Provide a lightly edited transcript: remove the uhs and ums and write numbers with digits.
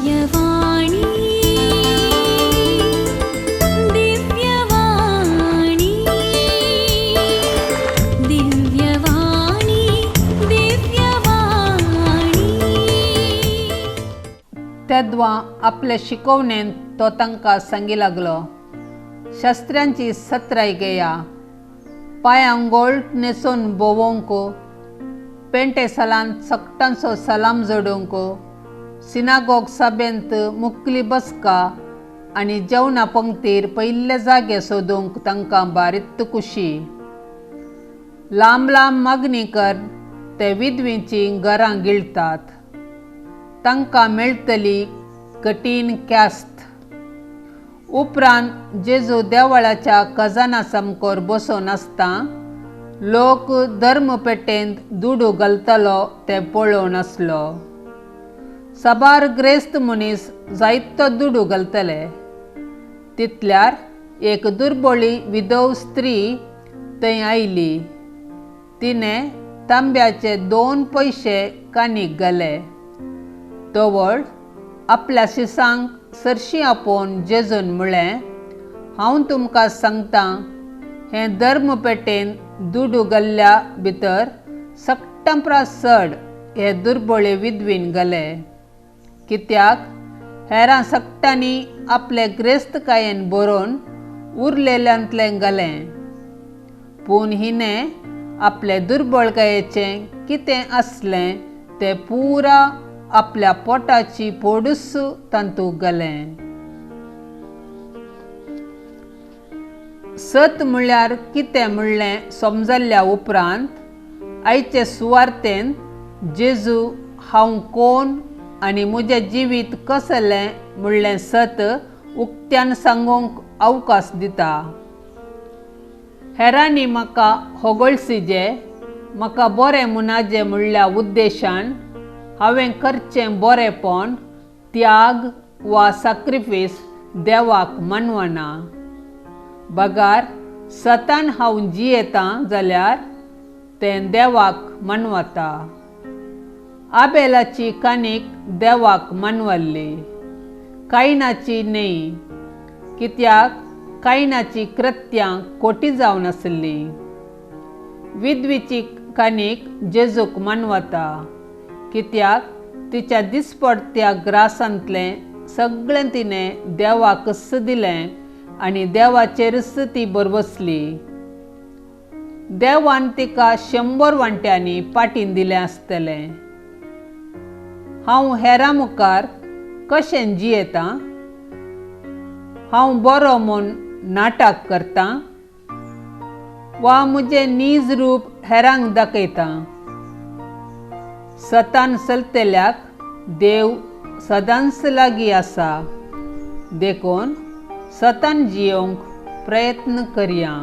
दिव्यवाणी दिव्यवाणी दिव्यवाणी दिव्यवाणी. तेद्वां आपले शिकोवणेन तो तांकां सांगी लागलो, शास्त्र्यांची सत्राय घेया, पांयांक गोल्ड न्हेसून भोंवंक, पेंटे सालांत सगटांचो सलाम जोडूंक, सिनागोग सभेंत मुकली बसका आनी जेवणा पंक्तीर पयिल्ले जागे सोदूंक तांकां बारीत खुशी. लांब लांब मागणी कर ते विधवींचीं घरां गिळटात, तांकां मेळटली कठीण ख्यास्त. उपरांत जेजू देवळाच्या खजाना सामकोर बसून आसता लोक धर्मपेटेंत दुडू घालतालो तें पळोवन आसलो. साबार ग्रेस्त मनीस जायतो दुडू घालतले. तितल्यार एक दुर्बळी विधव स्त्री थंय आयली. तिणें तांब्याचे 2 पयशे कानीक घाले. तवळ आपल्या शिसांक सरशी आपोवन जेजून म्हळें, हांव तुमकां सांगतां, हें धर्मपेटेन दुडू घाल्ल्या भितर सगटां परस चड हे दुर्बळे विधवीन घाले. कित्याक हेरां सगटांनी आपले ग्रेस्तकायेन बरोवन उरलेल्यांतलें घालें, पूण हिणें आपले दुर्बळकायेचें कितें आसलें तें पुरा आपल्या पोटाची पोडूस तांतूंत घालें. सत म्हळ्यार कितें म्हणलें समजल्ल्या उपरांत आयचे सुवार्तेन जेजू हांव कोण आनी म्हजें जिवीत कसलें म्हणलें सत उक्त्यान सांगूंक अवकाश दिता. हेरांनी म्हाका होगळसीजे, म्हाका बरें मुनाजे म्हणल्या उद्देशान हांवें करचें बरेंपण, त्याग वा साक्रिफीस देवाक मानवना. बगार सतान हांव जियेतां जाल्यार तें देवाक मानवता. आबेलाची कानीक देवाक मानवल्ली, कायनाची न्हय, कित्याक कायनाची कृत्यां खोटी जावन आसली. विधवीची कानीक जेजूक मानवता, कित्याक तिच्या दिसपडत्या ग्रासांतलें सगळें तिणें देवाकच दिलें आनी देवाचेरच ती बरबसली. देवान तिका 100 वांट्यांनी पाटीन दिलें आसतलें. हांव हेरां मुखार कशें जियेतां? हांव बरो म्हूण नाटक करतां वा म्हजें नीज रूप हेरांक दाखयतां? सतान चलतल्याक देव सदांच लागीं आसा, देखून सतान जियोवंक प्रयत्न करया.